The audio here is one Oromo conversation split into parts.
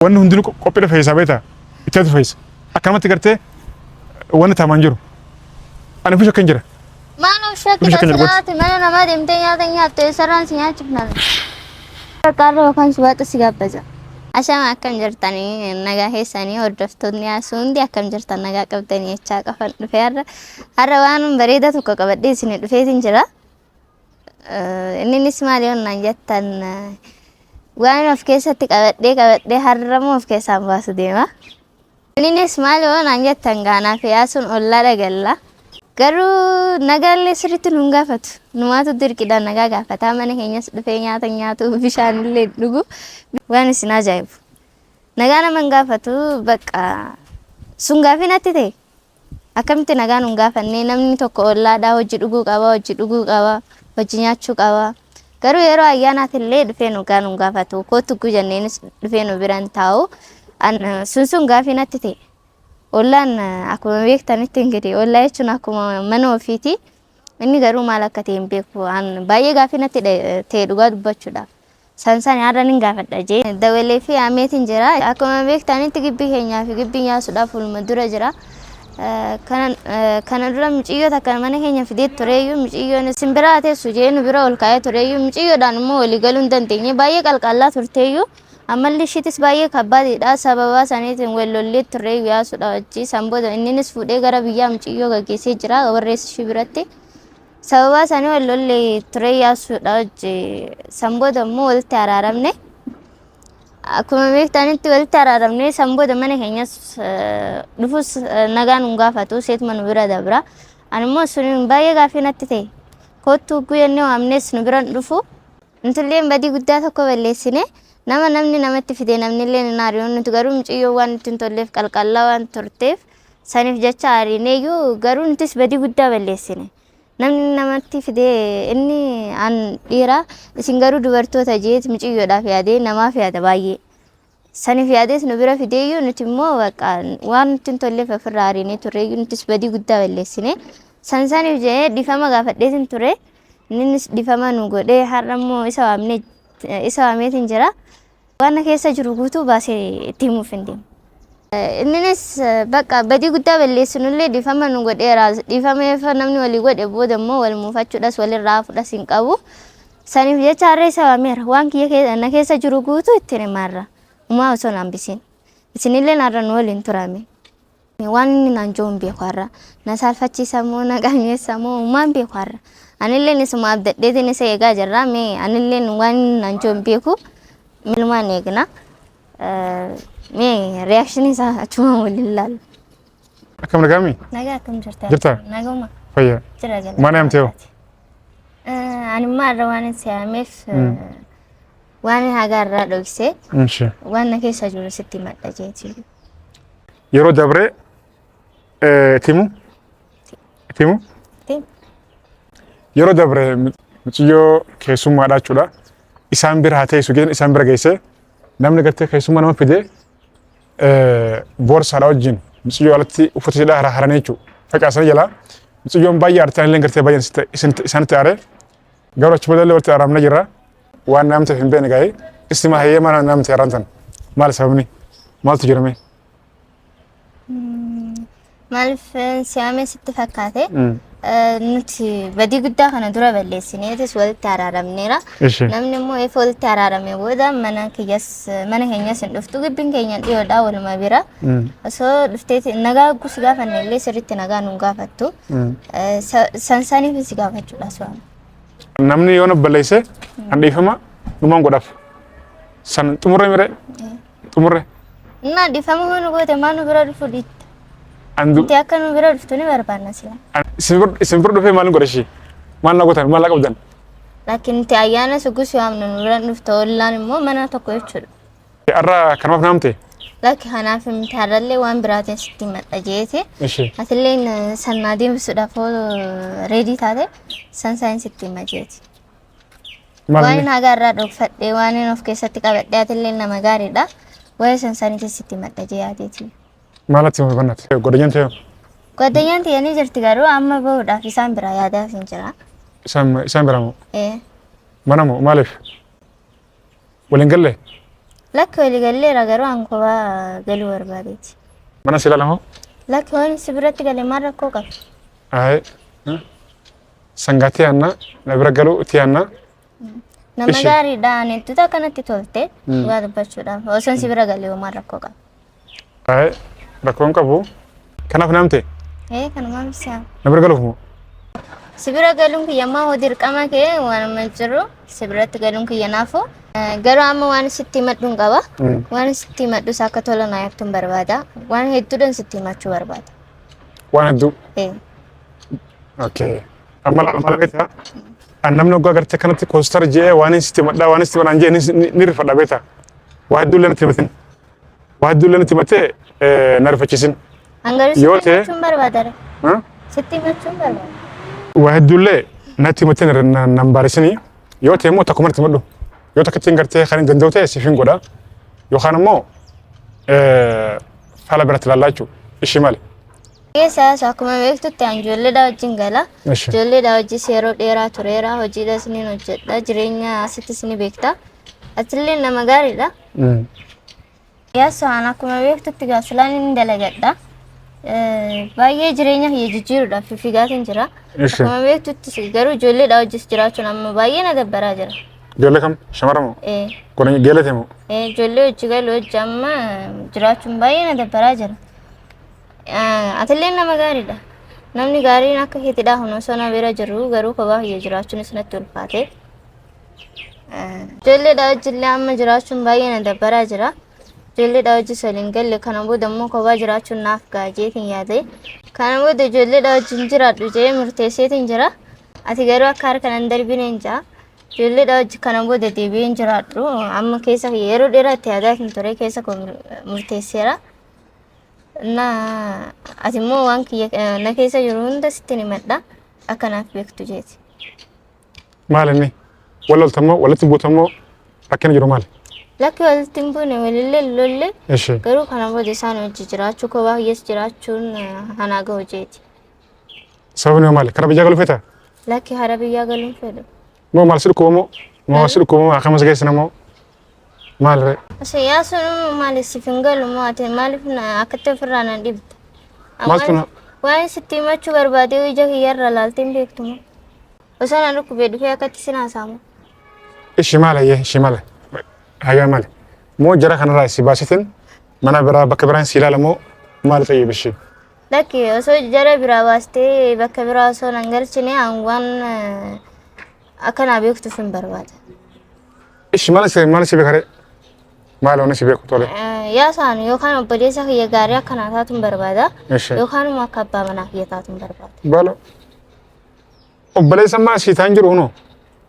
Wanni hundinuu qophii dhufe isaa beektaa? Itti dhufe isa. Akkanumatti gartee wanni taamaan jiru. Ani ofii shakkan jira. Maal of shakkita Bishaan kan silaati mana namaa deemtee nyaata nyaatte eessarraan si nyaachifna. Qarqaarra yookaan subaata si gaabbaza. Ashama akkam jirtanii nagaa keessanii hordoftoonni asuu hundi akkam jirtan nagaa qabdanii jechaa qofan dhufe har'a har'a waan bareedaa tokko qabadhee isin dhufeetiin jira. Inninis maal yoo naan jettan waan of keessatti qabadhee qabadhee har'ammoo of keessaan baasu deema. Inninis maal yoo naan jettan gaanaa fi yaasuun ollaa dhagalla. Garuu nagaallee sirriitti nun gaafatu. Numaatu dirqiidhaan nagaa gaafataa mana keenyas dhufee nyaata nyaatu bishaanillee hin dhugu. Waan isin ajaa'ibu. Nagaa nama hin gaafatu bakka sun gaafii natti ta'e. Akkamitti nagaa nun gaafannee namni tokko ollaadhaa hojii dhuguu qaba, hojii dhuguu qaba, hojii nyaachuu qaba. Garuu yeroo ayyaanaatillee dhufee nagaa nun gaafatu. Kootu guu jenneenis dhufee nu bira hin taa'u. Sun sun gaafii natti ta'e. Ollaan akkuma beektanitti ingirii ollaa jechuun akkuma mana ofiiti. Inni garuu maal akka ta'e hin beeku. Baay'ee gaafii natti ta'e dhugaa dubbachuudhaaf. San san har'a nin gaafadha jee. Dawalee fi Ameetiin jira. Akkuma beektanitti gibbii keenyaa fi gibbii nyaasuudhaaf fuuluma dura jira. Kana dura muciyyoo takka mana keenya fidee tureeyyuu muciyyoon isin biraa teessu jee nu bira ol kaa'ee tureeyyuu muciyyoodhaan immoo walii galuu hin dandeenye baay'ee qalqaallaa turteeyyuu amalli ishiitis baay'ee kabbaadidha sababaa saniitiin wal lollee turreeyyuu yaasuudha wajji san booda inninis fuudhee gara biyyaa muciyyoo gaggeessee jira warreessi ishii biratti. Sababaa isaanii wal lolle ture yaasuudha wajji san booda immoo walitti araaramne. Akkuma beektanitti walitti araaramne san booda mana keenyas dhufus nagaa nun gaafatu seetuma nu bira dabra. Ani immoo sun baay'ee gaaffii natti ta'e. Kottu ugguu jennee waamnes nu bira hin dhufu. Nutulleen badii guddaa tokko balleessine nama namni namatti fide namnillee hin ari'u nuti garuu mucayyoo waan nutti hin tolleef qalqallaa waan turteef saniif jecha ariineeyyuu garuu nutis badii guddaa balleessine. Namni namatti fide inni an dhiira isin garuu dubartoota jeet mucayyoodhaaf yaadee namaaf yaada baay'ee. Saniif yaadees nu bira fideeyyuu nuti immoo bakka waan nutti hin tolleef ofirraa ariinee turreeyyuu nutis badii guddaa balleessine. San saniif jedhee dhifama gaafadheetin ture. Innis dhifama nu godhee har'a immoo isa waamnee isa waameetin jira. Waan na keessa jiru guutuu baasee itti himuuf hin deemu. Inninis bakka badii guddaa balleessinullee dhifama nu godheera. Dhifama efa namni walii godhe booda immoo wal muufachuudhas walirraa hafuudhas hin qabu. Saniif jecha har'a isa waameera. Waan kiyya na keessa jiru guutuu ittiin himaarra. Umaa osoo hin hambisiin. Isinillee har'a nu waliin turame. Waan inni naan jiru hin beeku har'a. Na saalfachiisa moo na qaanyeessa moo umaa hin beeku har'a. Anilleen isuma abdadheetiin isa eegaa jirra. Mee anilleen waan inni naan jiru hin beeku. Milumaan eegna. Mee reakshinii isaa achuma waliin ilaalla. Akkam nagaami? Nagaa akkam jirta? Jirta? Naguma. Fayyaa. Jira jala. Maal yaamtee hoo? Ani immoo har'a waan si yaameef waan haga irraa dhoksee Inshi. waan na keessa jiru sitti himadha jeeti. Yeroo dabree timu timu yeroo dabre mucayyoo keessummaadha jechuudha. Isaan bira haa teessu jedhan isaan bira geessee namni gartee keessummaa nama fidee boorsaadha wajjin mucayyoo alatti uffata isheedhaa hara haranii jechuudha. Facaasanii jalaa mucayyoon baay'ee aartee anillee gartee baay'een isaanitti aaree garuu achi boodallee walitti araaramne jirra. Waan naamteef hin beekne gaa'ee istima hayyama naamte araan maal sababni maaltu jira mee? Maaliif si'amee sitti fakkaate? Nuti badii guddaa kana dura balleessineetis walitti araaramneera. Ishi. Namni immoo efa walitti araarame booda mana kiyyas mana keenyas hin dhuftu gibbiin keenya dhiyoodha waluma bira. Osoo dhufteeti nagaa gus gaafanne illee sirriitti nagaa nun gaafattu. San saniif si gaafachuudha su'aama. Namni yoo na balleesse an dhiifama numaan godhaaf. San xumurre mire xumurre. Innaa dhiifama hoo nu goote maa nu bira dhufu dhiitta? An du Nuti akka nu bira dhuftu ni barbaanna sila. an isin bira dhufee maalin godha ishii? Maal na gootan? Maal na qabdan? Laakiin nuti ayyaana sugus waamnu nu bira dhufta ollaan immoo mana tokko jechuudha. Har'a kanumaaf naamte? Lakki kanaaf miti har'allee waan biraatiin sitti himadha jeeti. Ishii. Atilleen sannaa deebisuudhaaf hoo reedii taate san saan sitti hima jeeti. Maal Waan inni? haga irraa dhokfadhee waan inni of keessatti qabadhee atillee nama gaariidha. Waa'ee san saniitiin sitti himadha jee yaadeeti. Maalatti hima bannate? Godanyaan ta'e Godanyaan tiyya ni jirti garuu amma bahuudhaaf isaan biraa yaadaaf hin jira. isaan bira moo? Ee. Mana moo maaliif? Waliin galle? Lakki walii galleera garuu an kophaa galuu barbaadeeti. Mana si ilaalamoo? Lakki waan si biratti gale maal rakkoo qaba? Ayi. Sangaa tiyaanna na bira galuu tiyaanna. Nama Ishi. gaariidha ani hedduutu akkanatti tolte dhugaa dubbachuudhaaf osoon si bira galee maal rakkoo qaba? Ayi rakkoo hin qabu. Kanaaf naamte Ee kanumaan ibsaa. na bira galuuf moo? Si bira galuun kiyya ammaa hoo dirqama kee waan amma jiru si biratti galuun kiyya naafu. Garuu amma waan sitti himadhuun qaba. Waan sitti himadhus akka tola naa yaabtuun barbaada. Waan hedduudhaan sitti himachuu barbaada. Waan hedduu. Ee. Okay. Amma laala maal beektaa? An namni hoggaa gartee kanatti koostar je'ee waan hin sitti himadhaa waan sitti himadhaan je'e ni rifadha beektaa? Waa hedduu illee natti himatin. Waa hedduu illee natti himatee na rifachiisin. An garuu Yoo sitti ta'e- himachuun barbaada. Ha? Sitti himachuun barbaada. Waa hedduu illee natti himatee nan baarisinii. Yoo ta'e immoo takkuma natti himadhu. Yoo takka ittiin gartee kan hin danda'u ta'e siif hin godha. Yookaan immoo fala biratti ilaallaa jechuudha. Ishii maali? Keessa yaasu akkuma beektutti an ijoolleedha wajjin gala. Ishi. Ijoolleedha wajjis yeroo dheeraa tureera. Hojiidhas ni hojjedha. Jireenya asittis ni beekta. Atillee nama gaariidha. Yaasu an akkuma beektutti gaaffilaan inni dalagadha. Baay'ee jireenya kiyya jijjiiruudhaaf fiigaatiin jira. Ishi. Akkuma beektutti garuu ijoolleedha wajjis jiraachuun amma baay'ee na dabbaraa jira. Ijoollee kam? Shamara moo? Eh, Kun geelate moo? Ijoollee hojii galu hojii amma jiraachuun baay'ee na dabbaraa jira. Atillee nama gaariidha. Namni gaariin akka keetidha kun osoo na bira jiru garuu kophaa kiyya jiraachuunis natti ulfaate. Ijoolleedha wajjillee amma jiraachuun baay'ee na dabbaraa jira. Ijoolleedha wajjis waliin galle kana booda immoo kophaa jiraachuun naaf ga'a jeetiin yaade. Kana booda ijoolleedha wajjin jiraadhu jedhee murteesseetiin jira. Ati garuu akka harka nan darbine hin jaa. Ijoolleedha wajji kana booda deebi'ee hin jiraadhu. Amma keessa kiyya yeroo dheeraa itti yaadaa hin ture keessa koo murteesseera. Na ati immoo waan kiyya na keessa jiru hunda sitti himadha. Akka naaf beektu jeeti. Maal inni? Wal loltammoo walitti buutammoo rakkina jiru maali? Lakki walitti hin buune walillee lolle Ishi. garuu kana booda isaan wajji jiraachuu kophaa kiyyaas jiraachuun hanaa gahu jeeti. Sababni hoo maali? Kara biyyaa galuu feetaa? Lakki hara biyyaa galuun fedhu. Moo maal si dhukkuba moo? Moo si dhukkuba moo akkam as geessina moo? Maal ree? Osoo yaasuun maaliif siif hin galu moo ati maaliif akkatti ofirraa na dhibda? Maaltu na- Waan sitti himachuu barbaade ija kiyyarra laaltee hin beektu moo? Osoo na dhukkubee dhufee akkatti sin haasa'amu. Ishi maal ayyee ishi maal? Hagaa maali? Moo jara kanarraa si baasitin mana biraa bakka biraan si ilaala moo maal xayyib ishii? Lakki osoo jara biraa baastee bakka biraa osoo nan galchine an waan akka naa beektuuf hin barbaada. Ishi maal si maal si beekaree? Maal wanni si beeku tole? Yaasaan yookaan obboleessa kiyya gaarii akka naa taatu hin barbaada. Ishi. Yookaan immoo akka abbaa manaa kiyya taatu hin barbaada. Balo. Obboleessa maa sii ta'an jiru hunoo?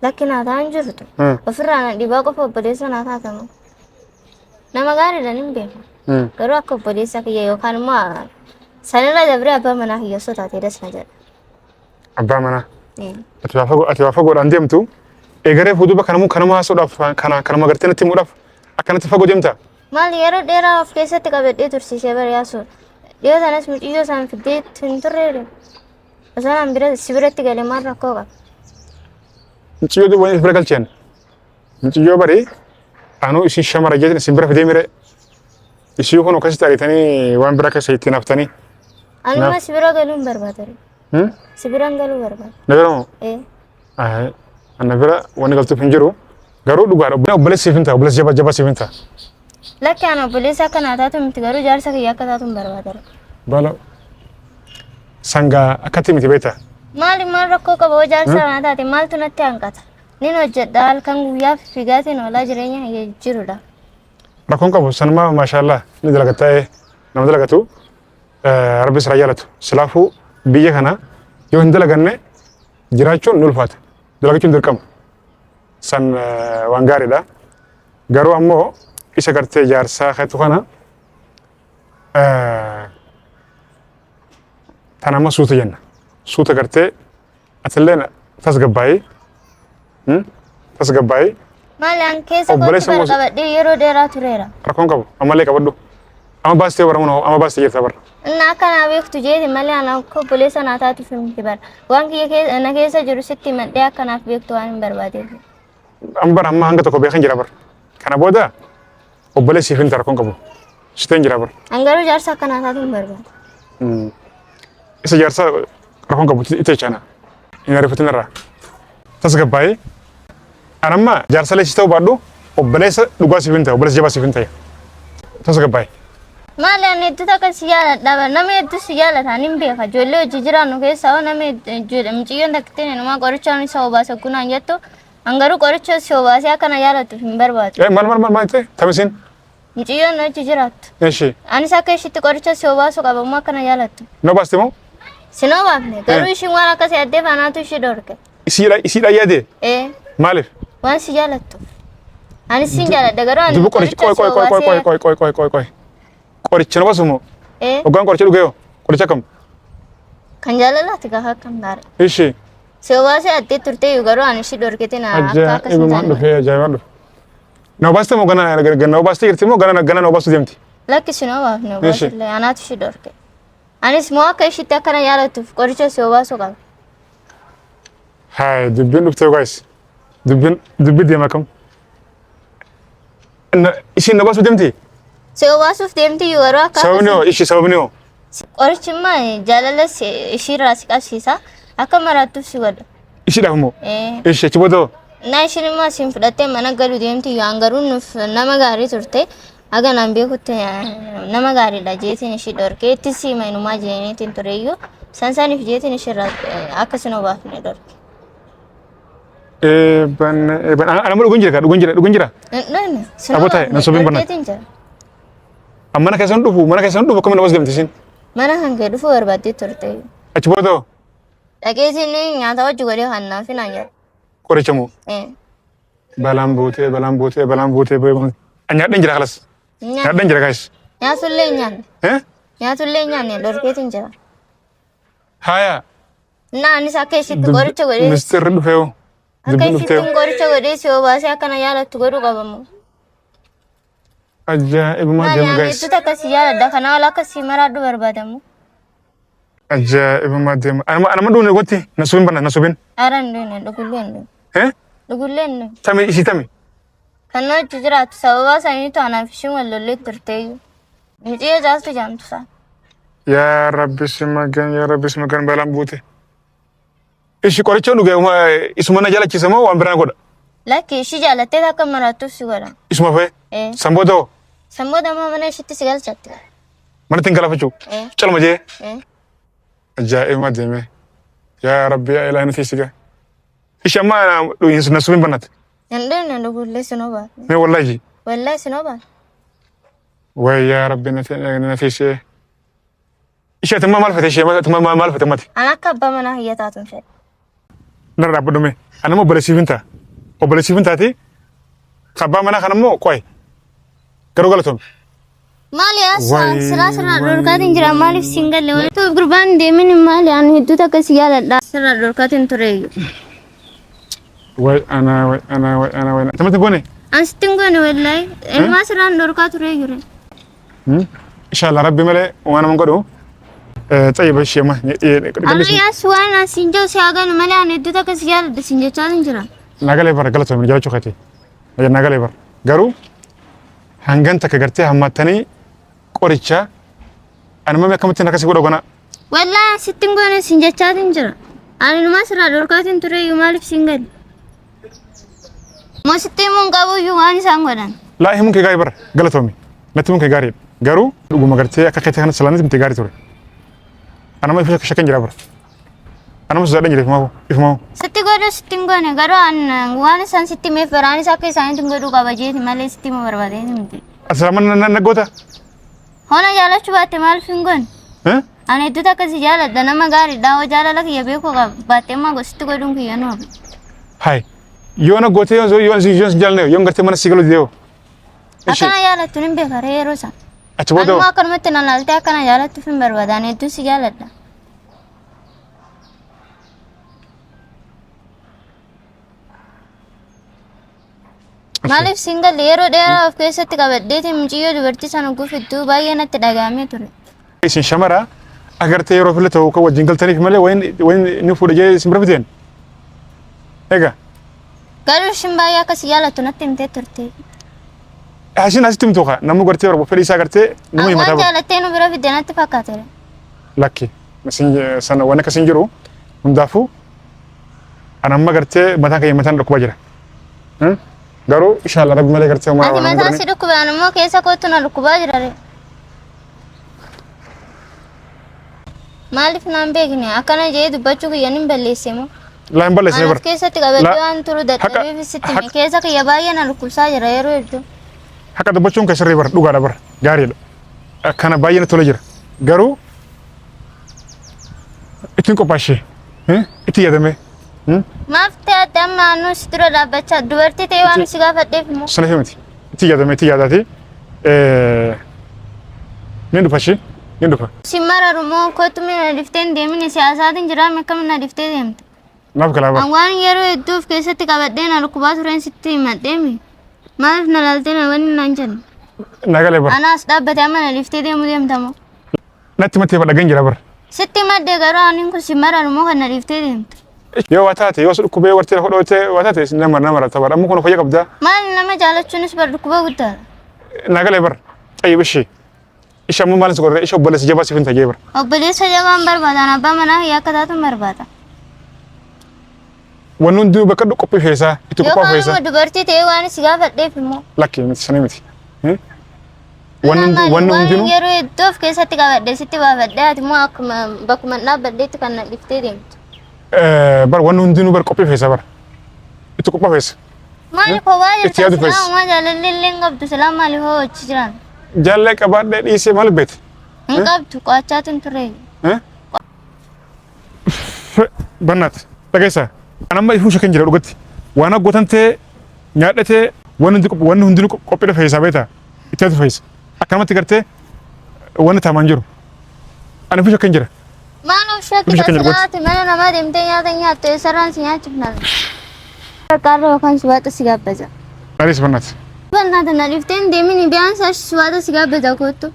Lakki naa ta'an jirtu. Ofirraa na dhibaa qofa obboleessa naa taatamu. Nama gaariidhaan hin beeku. Garuu akka obboleessa kiyya yookaan immoo sanirra dabree abbaa manaa kiyya osoo taatee das na jedha. Abbaa manaa. Ati waa fagoo ati waa fagoodhaan deemtu eegaree fuuduba kanamuu kanama haasa'uudhaaf kana kanuma gartee natti himuudhaaf akkanatti fagoo deemta. Maal yeroo dheeraa of keessatti qabadhee tursiisee bara yaasu. Dhiyoo sanas muciyyoo isaan fiddee hin turreere. Osoo naan bira si biratti galee maal rakkoo qaba? Muciyyoo duuba wani bira galcheen. Muciyyoo bari anuu isin shamara jeetin isin bira fidee mire. Isii kun akkasitti ariitanii waan bira keessa ittiin haftanii. Anuma si bira galuu hin barbaadu. Si biraan galuu barbaada. Na bira moo? Ee. Ana bira wanni galtuuf hin jiru. Garuu dhugaadha. Obboleessi siif hin ta'a. Obboleessi jabaa jabaa siif hin ta'a. Lakki ana obboleessa akka naa taatu miti garuu jaarsa kiyya akka taatu hin barbaada. Bala sangaa akkatti miti beektaa? Maali maal rakkoo qaba hoo jaarsa naa taate maaltu natti hanqata? Nin hojjedha halkan guyyaa fiigaatiin oolaa jireenya kiyya jijjiirudha. Rakkoon qabu sanumaa maashaallah ni dalagataa nama dalagatu rabbi sirraa jaalatu. Silaafuu biyya kana yoo hin dalaganne jiraachuun ni ulfaata. Dalagachuun dirqama. San waan gaariidha. Garuu ammoo isa gartee jaarsaa keetu kana tan amma suuta jenna. Suuta gartee atillee tasgabbaa'ii tasgabbaa'ii Maali an keessa kootti Obboleessa bara immoo- qabadhee yeroo dheeraa tureera. Rakkoon qabu ammallee qabadhu. Amma baastee bara amma baastee jirta bara. Inni akka naa beektu jeeti malee ana akka obboleessa naa taatuuf miti bara. Waan kiyya na keessa jiru sitti himadhee akka naaf beektu waan hin barbaadeef. Amma bara amma hanga tokko beekan jira bara. Kana booda Obboleessi siif hin ta'a rakkoon qabu. Siteen jira bara. An garuu jaarsa akkanaa taatu hin barbaadu. Isa jaarsa rakkoon qabu itti jechaana. Hin ariifatin irraa. Tasgabbaa'ee. An amma jaarsa si ta'uu baadhu obboleessa dhugaa siif hin ta'e obboleessa jabaa siif hin ta'e. Tasgabbaa'ee. Maali ani hedduu takka si jaaladha bara nama hedduu si jaalata ani hin beeka ijoollee hojii jiraannu keessaa hoo nama hedduu mucayyoon takkittiin inumaa qorichaan isa obaasa gunaan jettu an garuu qoricha si obaasee akka na jaalattuuf hin barbaadu. Eh maal maal maal maal ta'e tamisiin. Mucayyoon hojii jiraattu. Eshi. Anis akka ishiitti qoricha si obaasuu qaba immoo akka na jaalattu. Na obaaste moo? Sin obaafne garuu ishiin waan akkasii addeef anaatu ishii dhorke. Isiidha isiidha yaade? Ee Maaliif? waan si jaalattuuf. Anis sin jaaladha garuu ani Dubu qoricha qoy qoy qoy qoy qoy qoy qoy qoy qoy qoy. Qoricha na baasu moo? Ee Hoggaan qoricha dhugee hoo? Qoricha kam? kan jaalalaati gaafa akkam gaara. Ishi. Si obaasee addee turtee garuu ani ishii dhorkete na akka akkas hin Ajaa'ibumaan taane. dhufee ajaa'ibumaan dhufe. Na obaaste moo gana na obaastee jirti moo gana gana na obaasuu deemti? Lakki sin obaafne Ishi. obaasillee anaatu ishii dhorke. Anis moo akka ishiitti akka na jaalattuuf qoricha si obaasuu qaba. Haay dubbiin dhuftee guys. Dubbiin dubbii deema kam? Ishiin na obaasuu deemti? Si obaasuuf deemti garuu akka Sababni hoo ishii sababni hoo? Qorichi immoo jaalala ishiirraa si qabsiisa. Akka maraattuuf si godha. Ishiidhaaf moo? Ee. Ishii achi booda hoo? Na ishiin immoo asiin fudhattee mana galuu deemti yoo garuu nuuf nama gaarii turte haga naan beekutti nama gaariidha jeetiin ishii dhorkee itti siima inumaa jeeniitiin tureyyuu san saniif jeetiin ishiirraa akka sin obaafne dhorke. Eebban eebban ana amma dhuguun jira dhuguun jira dhuguun jira. Hin dhuyne sin Aboo ta'e, na sobiin barnaati. dhorkeetiin jira. Amma mana keessan dhufu mana keessan dhufu akkamiin obas deemti isin? Mana kan kee dhufuu barbaaddee turte. Achi booda hoo? Dhaqeetiin nyaata wajji godhee kan naaf hin jedhu. Qoricha moo? Ee. Balaan buutee balaan buutee balaan buutee balaan. Nyaadheen jira kalas. Nyaadheen jira guys. Nyaatullee hin nyaanne. Eh? Nyaatullee hin nyaanne dhorkeetiin jira. Haya. Na anis akka ishitti qoricha godhee Mistirri dhufee hoo? akka Dubbiin dhuftee ishitti hoo? qoricha godhee si obaasee akkana yaalattu godhuu qabamu. Ajaa'ibumaa Maali deema ani guys. hedduu takka si jaaladha kanaa ol akka si maraadhu barbaadamu. Ajaa'ibumaa deema. Anama anama dhuune gotti na subin bana na subin. Ara hin duune dhugullee hin duune. Eh? Dhugullee hin duune. Tami isii tami. Kan na wajji jiraattu sababaa saniitu anaaf ishiin wal lollee turteeyyu. Mucayyoo caaltu jaamtu isaa. Yaa Rabbi si magan yaa Rabbi si magan balaan buute. Ishi qoricha dhuge isuma na jaalachisa moo waan biraan godha? Lakki ishii jaalattee akka maraattuuf si godha. Isuma fa'ee. Ee. San booda hoo? San booda immoo mana ishiitti si galchatti. Manatti hin galafachuu. Ee. Calma jee. Ee. Ajaa'ibuma deemee. Yaa Rabbi yaa Ilaahi nuti siga. Ishi amma na subin bannate. Hin dhuyne dhugullee sin obaafne. Mee wallahi. Wallahi sin obaafne. Way yaa Rabbi na teessee. Ishee atimmaa maal fete ishee atimmaa maal fete mati. An akka abbaa manaa kiyya taatuun fedha. Narra dhaabbadhu mee. Ani immoo obboleessiif hin ta'a. Obboleessiif hin taati. Abbaa manaa kana immoo qo'e. Garuu galatoomi. Maali as Way, silaa sirraa way, dhorkaatiin jira maaliif siin galle walitti gurbaan hin deemin maali ani hedduu takka si jaaladha sirraa dhorkaatiin tureeyyu. Way ana way ana way ana way. Tamatti goone. An sitti hin goone wallahi ilmaa sirraan dhorkaa tureeyyu. Inshallah rabbi malee waan nama godhu. Xayyiba ishee amma. Amma yaas waan an siin jiru si haa galu malee ani hedduu takka si jaaladha siin jechaatiin jira. Nagalee bara galatoomi jaalachuu keeti. Nagalee bara. Garuu hangan takka gartee hammaattanii qoricha ani mamee akkamittiin akkasii godha gona. Wallahi an sitti hin goone siin jechaatiin jira. Ani numaa sirraa dhorkaatiin tureeyyu maaliif siin galle? Moo sitti himuu hin qabuyyuu waan isaan godhan. Laa himuun kee gaarii bara galatoomi. Natti himuun kee gaariidha. Garuu dhuguma gartee akka keetii kana salaannis miti gaarii ture. Anama ifa shakkan jira bara. Anama sodaadhan jira ifumaa ifumaa. Sitti godhuu sitti hin goone garuu an waan isaan sitti himeef baraanis akka isaaniitti godhuu qaba jeeti malee sitti himuu barbaadeen miti. Ati salaama na goota? Hona jaalachuu baatte maaliif hin goone? Eh? Ani hedduu takka si jaaladha nama gaariidha hoo jaalala kiyya beekuu qaba baatte immoo sitti godhuun kiyya nu hafa. Hai. Yoo na gootee yoo yoo yoo si jaalne yoo gartee mana si galuu didee hoo? Ishi Akkana jaalattu hin beeka ree yeroo sana. achi booda Anuma hoo? akkanumatti na laaltee akkana jaalattuuf hin barbaada ani hedduu si jaaladha. Maaliif siin galle yeroo dheeraa of keessatti qabadheetiin mucayyoo dubartii sana gufidduu baay'ee natti dhaga'amee ture. Isin shamara agartee yeroo fila ta'u kan wajjin galtaniif malee wayin wayin inni fuudha jee isin bira fiteen. Egaa Garuu ishiin baay'ee akka si jaalattu natti himtee turte. Isin asitti himtu kaa namni gartee barbaadu fedhii isaa gartee nama Waan himataa bara. jaalattee nu bira fidde natti fakkaate. Lakki sana waan akkasii hin jiru hundaafuu an amma gartee mataan kiyya mataan dhukkubaa jira. Garuu inshallah rabbi malee gartee homaa Ati waan mataan godhani. si dhukkube an immoo keessa kootu na dhukkubaa jira re. Maaliif naan beekne akkana jedhee dubbachuu kiyya nin balleesse moo? Laa hin balleessine An bara. of keessatti qabadhee La- waan turu dadhabeef sitti hime. Keessa kiyya baay'ee na dhukkubsaa jira yeroo hedduu. Haqa dubbachuun kee sirrii bara dhugaadha bara gaariidha. Kana baay'ee natti tolee jira. Garuu ittiin qophaashee itti yaadamee Maaf ta'e ati amma anuu si dura dhaabbachaa dubartii ta'e waan si gaafadheef immoo. Sana himati itti yaadamee itti yaadaati. Ni dhufa ishee ni dhufa. Si mararu moo kottu mee na dhiftee hin deemini siyaasaatiin jiraame akkam na dhiftee deemta. Naaf galaa bara. An waan yeroo hedduu of keessatti qabadhee na dhukkubaa tureen sitti himadheemi. Maaliif na laaltee na wanni naan jenne? Na galee bara. Anaas dhaabbate amma na dhiftee deemuu deemta moo? Natti mattee dhageen jira bara. Sitti madde garuu aniin kun si mararu moo kan na dhiftee deemta? Yoo waa taate yoo si dhukkubee wartee lafa dhootee waa taate nama nama rata bara. Amma kun fayya qabdaa. Maali nama jaalachuunis bar dhukkuba guddaadha. Na galee bara. Xayyib ishee. Ishee amma maalin si godhee ishee obboleessa jabaa siif hin ta'ee bara. Obboleessa jabaan barbaadan abbaa manaa kiyya akka taatu hin barbaada. Wanni hundinuu bakka qophii feesaa itti qophaa'u Yookaan feesaa. immoo dubartii ta'ee waan si gaafadheef immoo. Lakki miti sanii miti. Wanni wanni Waan hundinuu yeroo hedduu of keessatti qabadhe sitti baafadhe ati immoo akkuma bakkuma dhaabbadheetti kan na dhiftee deemtu. Bar wanni hundinuu bar qophii feesa bar. Itti qophaa feesa. Maali kophaa Itti jirta yaadu silaa fees. uumaa jaalalli illee hin qabdu silaa maali hoo hojii jiran. Jaallee qabaadhee dhiisee maal beete? Hin qabdu qo'achaatu hin turre. Bannaat dhageessaa. An amma ifuu shakkan jira dhugatti. Waan gootan ta'e nyaadhatee wanni hundi wanni hundinuu qophiidha feesaa beektaa? Itti yaadu feesa. Akkanumatti gartee wanni taamaan jiru. Ani ifuu shakkan jira. Maal of Ifuu shakkita shakkan jira silaa dhugatti. ati mana namaa deemtee nyaata nyaattu eessarraan si nyaachifna. Qarqaarra yookaan subaata si gaabbaza. Dhageessa bannaat. Bannaata na dhiftee hin deemini biyaan isaa subaata si gaabbaza kottu.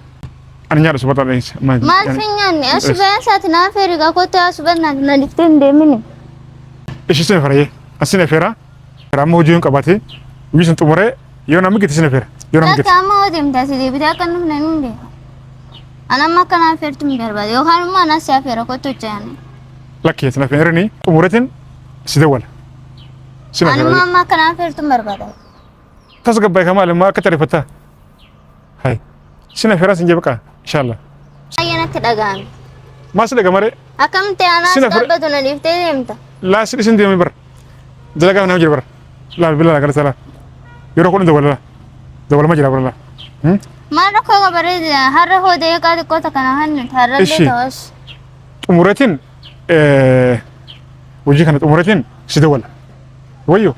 Ani nyaadha subataa dhageessa. Maal fi nyaanne ashi biyaan isaati naaf erga kottu yaa subannaata na dhiftee hin deemini. Ishii sin efera asin efera. Amma hojii hin qabaate hojii sun xumuree yoo namni gite sin efera. Yoo namni gite. Lakka amma hoo deemte asii deebitee akka nuuf nan hin beeku. Ani amma akka naaf feertu hin barbaadu yookaan immoo anas si afeera kottu hojjetan. Lakki sin afeerini xumureetiin si dawwala. Sin Ani immoo afeera. amma akka naaf feertu hin barbaadu. Tasgabbaa'e kamaal immoo akka tarifata. Hai. Sin afeeraa sin jabqa inshallah. Baay'ee natti dhaga'ame. Maal si dhaga maree? Akkamitti anaas Sin afeera. dhaabbatu na dhiiftee deemta? Laa si dhisin deemee bara. Dalagaa nama jira bara. Laa bilaa gara salaa. Yeroo kudhan dawwala. Dawwalama jira bara laa. Maal rakkoo qabaree har'a hoo deeqaa xiqqoo takka na hannu har'allee Ishi. ta'us. Xumureetiin hojii kana xumureetiin si dawwala. Wayyo.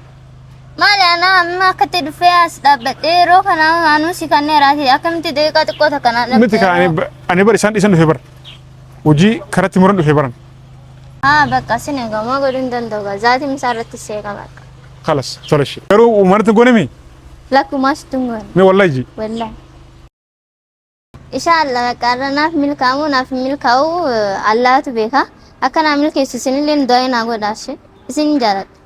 Maali ana amma akkatti dhufee as dhaabbadhee yeroo kana anuu si kanneeraati akkamitti deeqaa xiqqoo takka na Miti ka ani bar isaan dhiisan dhufee bara. Hojii karatti muran dhufee baran. Haa bakka sin eegamoo godhuu hin danda'u gaa zaatiin isaa irratti seeqa bakka. Khalas tola ishee. Garuu manatti hin goone mi? Lakkumaa sitti hin goone. Mee wallahi ji. Wallahi. Inshallah bakka har'a naaf milkaa'u naaf hin milkaa'u Allaatu beeka. Akka naa milkeessu isinillee du'aa naa godhaa ishee. Isin jaaladha.